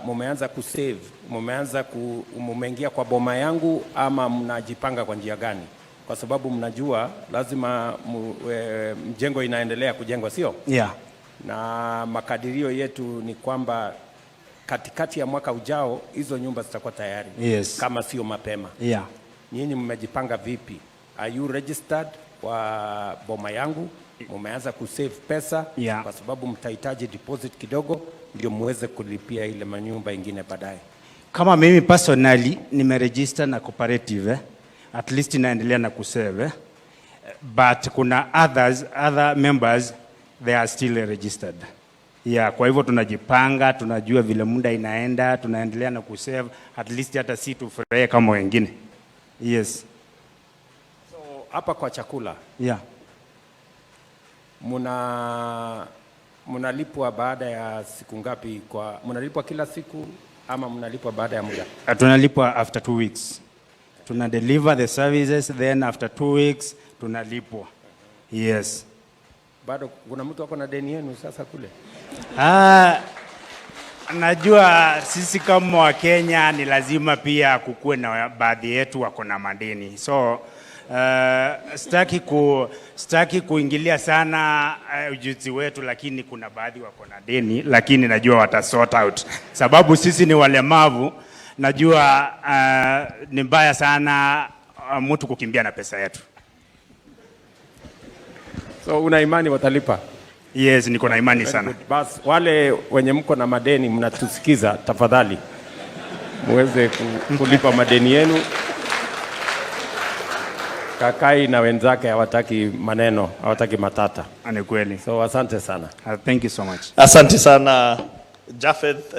Mumeanza kusave, mumeingia kwa Boma Yangu ama mnajipanga kwa njia gani? Kwa sababu mnajua lazima mjengo inaendelea kujengwa, sio? Yeah. Na makadirio yetu ni kwamba katikati ya mwaka ujao hizo nyumba zitakuwa tayari, kama sio mapema. Nyinyi mmejipanga vipi? Are you registered kwa Boma Yangu? Mumeanza kusave pesa? Yeah. Kwa sababu mtahitaji deposit kidogo ndio muweze kulipia ile manyumba ingine baadaye. Kama mimi personally nimeregister na cooperative, eh? At least inaendelea na kusave, eh? But kuna other members, they are still registered. Yeah, kwa hivyo tunajipanga, tunajua vile muda inaenda, tunaendelea na kusave at least hata si tufurahie kama wengine. Yes. So hapa kwa chakula, mnalipwa baada ya siku ngapi? Kwa mnalipwa kila siku ama mnalipwa baada ya muda? Tunalipwa after 2 weeks. Tuna deliver the services, then after 2 weeks tunalipwa. Yes. Bado kuna mtu ako na deni yenu sasa kule? Ah, najua sisi kama Wakenya ni lazima pia kukuwe na baadhi yetu wako na madeni, so sitaki kuingilia sana ujuzi wetu, lakini kuna baadhi wako na deni, lakini najua wata sort out, sababu sisi ni walemavu. Najua ni mbaya sana mtu kukimbia na pesa yetu. So una imani watalipa? Yes, niko na imani sana. Good. Bas, wale wenye mko na madeni mnatusikiza, tafadhali muweze kulipa madeni yenu. Kakai na wenzake hawataki maneno, hawataki matata. Ni kweli. So asante sana. Thank you so much. Asante sana, Japheth.